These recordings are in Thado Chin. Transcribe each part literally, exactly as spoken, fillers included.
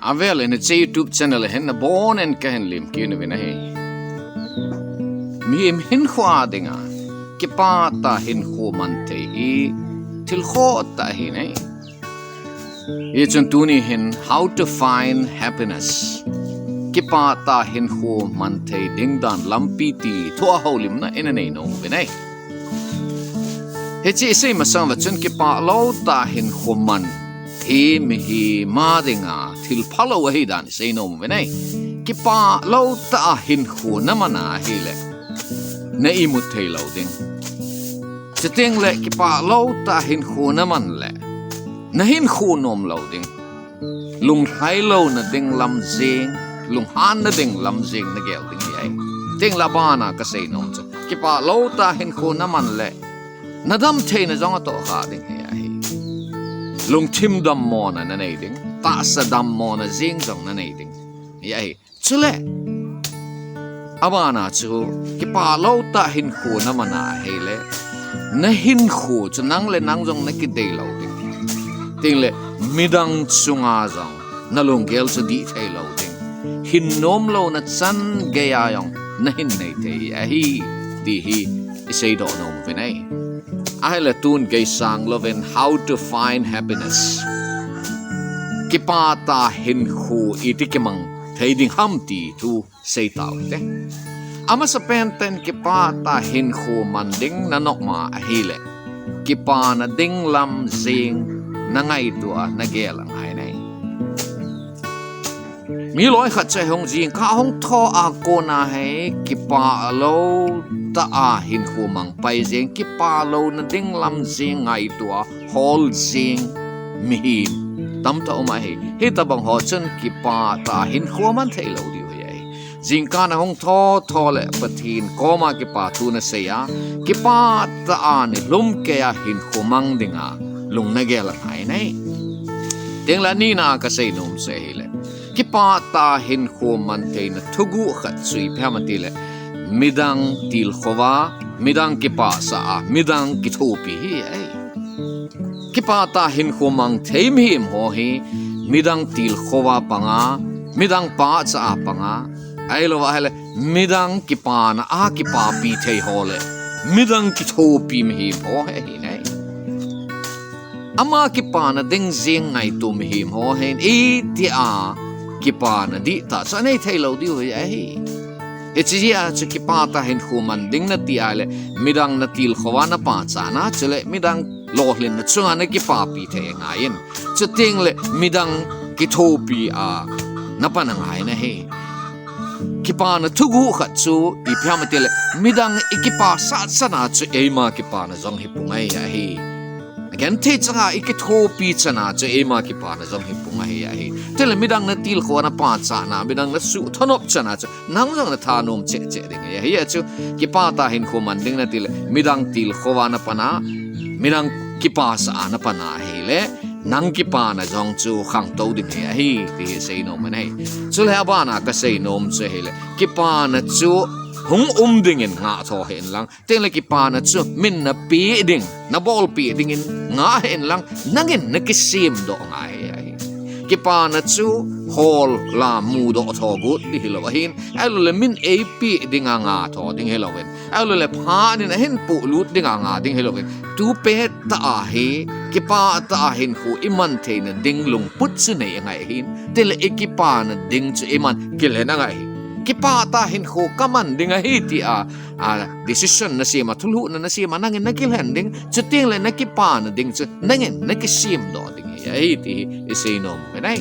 Avel in hiche YouTube channel hin nabonun kahin lemkit uvin ahi. Mihem hinkho a dinga kipah tah a hinkho man thei hi thil khoh tah ahi. Hichun tuni hin How to Find Happiness, kipah tah a hinkho man thei ding dan lampi ti thu a houlimna ina nei nom uvin ahi. Hiche isei masang uva chun kipah lou tah a hinkho man hi mihem a dinga thil phalou ahi dan isei nom uvin ahi. Kipah lou tah a hinkho naman ahile na imut thei lou ding. Chuteng le kipah lou tah a hinkho naman le na hinkho nom lou ding. Lunglhai louna ding lam jeng, lunghanna ding lam jeng nagel ding ahi. Chuteng le abana kasei nom chu, kipah lou tah a hinkho naman le nadam theina jong atoh kha ding ahi. Lungthim dammona nanei ding, tahsa dammona jeng jong nanei ding ahi. Chule abana chu kipah lou tah a hinkho naman ahile, na hinkho chu nang le nang jong nakidei lou ding. Chuteng le midang chunga jong nalunggel chu dih thei lou ding. Hin nom louna chan geiya jong nahin nei thei ahi, ti hi isei doh nom uvin ahi. Ahile tun geisang louvin How to Find Happiness, kipah tah a hinkho iti kimang thei ding ham ti thu sei tau hite. Amasapen tah in kipah tah a hinkho man ding nanom ahile, kipana ding lam jeng nangaito a nagel angai ahi. Mi loi khat chu ahung jingkah ahung tho a kona hi kipah lou tah a hinkho mang pai jeng, kipah louna ding lam jeng ngaito a hol jeng mihem tamtah um ahi. Hitobang ho chun kipah tah a hinkho man thei lou diu ahi. Jingkah ahung tho tho le Pathen koma kipah thu nasei a, kipah tah a nilhum keiya hinkho mang dinga lung nagel angai ahi. Chuteng le anina a kasei nom chu ahile, kipah tah a hinkho man theina thuguh khat chu ipi ham itile, midang tilkhou a, midang kipah sah a, midang kithopi hi ahi. Kipah tah a hinkho mang thei mihem ho hi midang tilkhou a panga, midang pahcha a panga, ahilou ahile midang kipana a kipapi thei ho le midang kithopi mihem ho hi ahi. Ama kipana ding jeng ngaito mihem ho hin itih a kipana dihtah chu anei thei lou diu ahi. Hiche jeh a chu kipah tah a hinkho man ding nati ahile, midang natilkhou a napachatna, chule midang lolhinna chunga nakipapi thei angaiyin, chuteng le midang kithopi a napan angai ahi. Kipana thuguh khat chu ipi ham itile, midang ikipasah chana chu eima kipana jong hi pungai ahi. Agenthei changa ikithopi chana chu eima kipana jong hi pungai ahi. Chuteng le midang natilkhou a napachatna, midang nasuh thonop chana chu nang jong nathanom cheh cheh ding ahi. Hiche chu kipah tah a hinkho man ding nati le, midang tilkhou a napana, midang kipasah a napana ahile, nang kipana jong chu khangtou ding ahi, ti hi sei nom ahi. Chule abana kasei nom chu ahile, kipana chu hung um dingin ngah tho hen lang, chuteng le kipana chu min napeh ding, nabolpeh dingin ngah hen lang, nangin nakisem doh ngai ahi. Kipana chu hol la mudoh tho got ding hilou ahin, ahilou le min eipeh dinga ngah tho ding hilouvin, ahilou le phat in ahin polut dinga ngah ding hilouvin, tupet tah a hi kipah tah a hinkho iman theina ding lungput chu nei angai ahin, chuteng le ikipana ding chu iman kilhen angai ahi. Kipah tah a hinkho kaman ding ahi tia a decision nasem a, thulhuhna nasem a, nangin nakilhen ding, chuteng le nakipana ding chu nangin nakisem doh ding ahi ti hi isei nom ahi.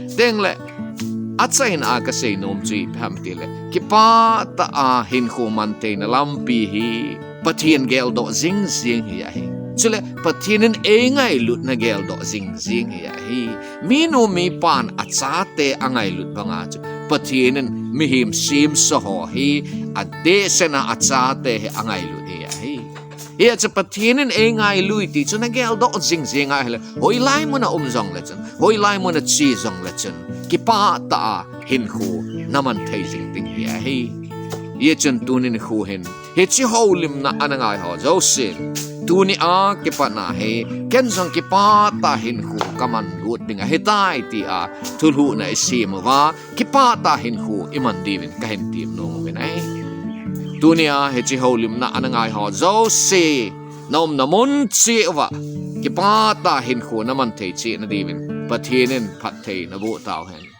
Chuteng le achaina a kasei nom chu ipi ham itile, kipah tah a hinkho man theina lampi hi Pathen geldoh jing jing hi ahi. Chule Pathen in eingailutna geldoh jing jing hi ahi. Minu mipan achate angailut banga chu Pathen in mihem semsa ho hi adehset a achate hi angailut hi ahi. Hiche Pathen in eingailu ti chu nageldoh jing jing ahile, hoilai mun a um jongle chun, hoilai mun a che jongle chun, kipah tah a hinkho naman thei jing ding hi ahi. Hijeh chun tuni nikho hin hiche houlimna ana ngai ho jousen, tuni a kipat na hi ken jong kipah tah hinkho kaman lut ding ahitai tia thulhuhna isem uva, kipah tah hinkho iman diuvin kahin tem nom uvin ahi. Tuni a hiche houlimna ana ngai ho jouse, naumna mun cheh uva kipah tah hinkho naman thei cheh na diuvin Pathen in phatthei naboh tauhen.